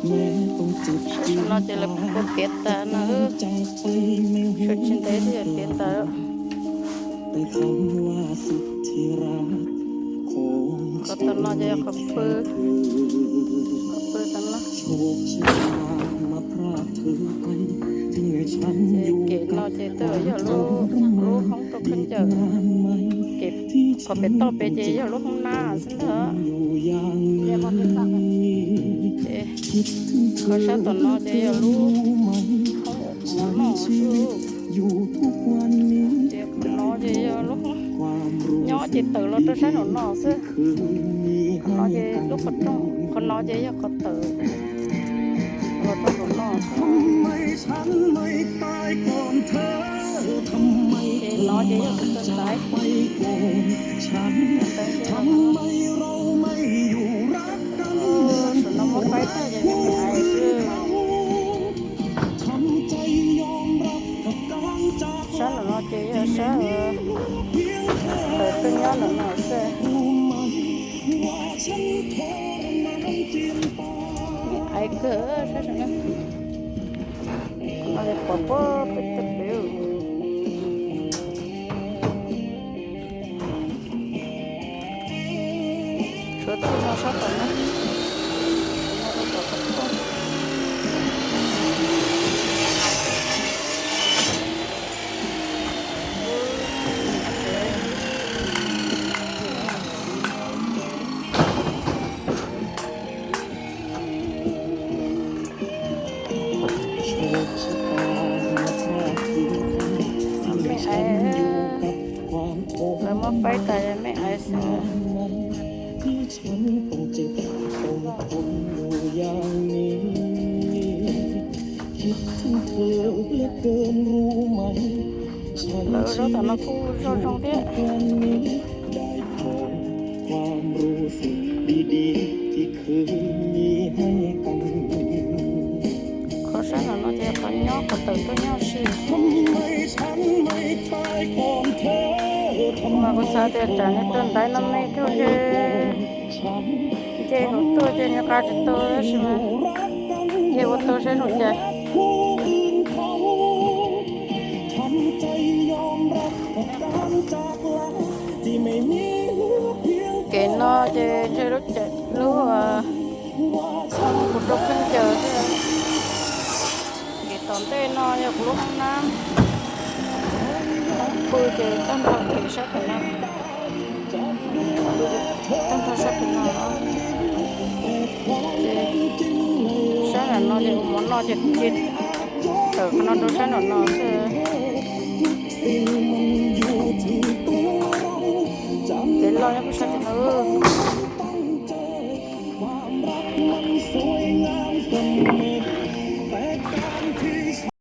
Sab tom no ces lawv kuj tiav tas no, sab tsis ntev twb yuav tiav tas. Qhov tom no ces yog qhov pw, qhov pw tom no. Ces kev no ces twb yog lub, lub hoob rau khaub ncaws. Kev qhov pem toj pem ces yog lub hoob nab xwb ntag. Ces qhov sab tom no ces yog lub hoob ua mov noj xwb. Ces qhov no ces yog lub hoob nyob ces tawm los rau sab nraum no xwb. Qhov no ces lub qhov rooj, qhov no ces yog qhov tawm los rau nraum no xwb. Ces no ces yog tus ntaiv. Saum no muab faib tag ces me me ais xwb. Sab nraum no ces yog sab tawm tuaj nyob nraum no xwb. Me ais kawg sab saum no. No ces pom puag pem toj pem. Tshuav txij no sab tom no. Me ais, lawv muab faib tas me ais xwb. Lawv zaub tom no kuj zoo zoo thiab. Qhov sab nraum no ces qhov nyob qhov tawm tuaj nyob si. Mas kuv xav tias tsam nws tus ntaiv no me kawg ces nce hauv tuaj ces nws qa tsis tau tab sis mas nce ua tau saib zoo cas. Kev no ces ntshe lub, lub kuv rau khaub ncaws xwb. Kev tom ntej no yog kuv lub hoob nab. Hoob pw ces tag nrho kev sab tom no, tag nrho sab tom no. Ces sab nram no ces ua mov noj ces kuv cia tawm qhov no rau sab nram no xwb. Kev loj nyob pem sab tim no.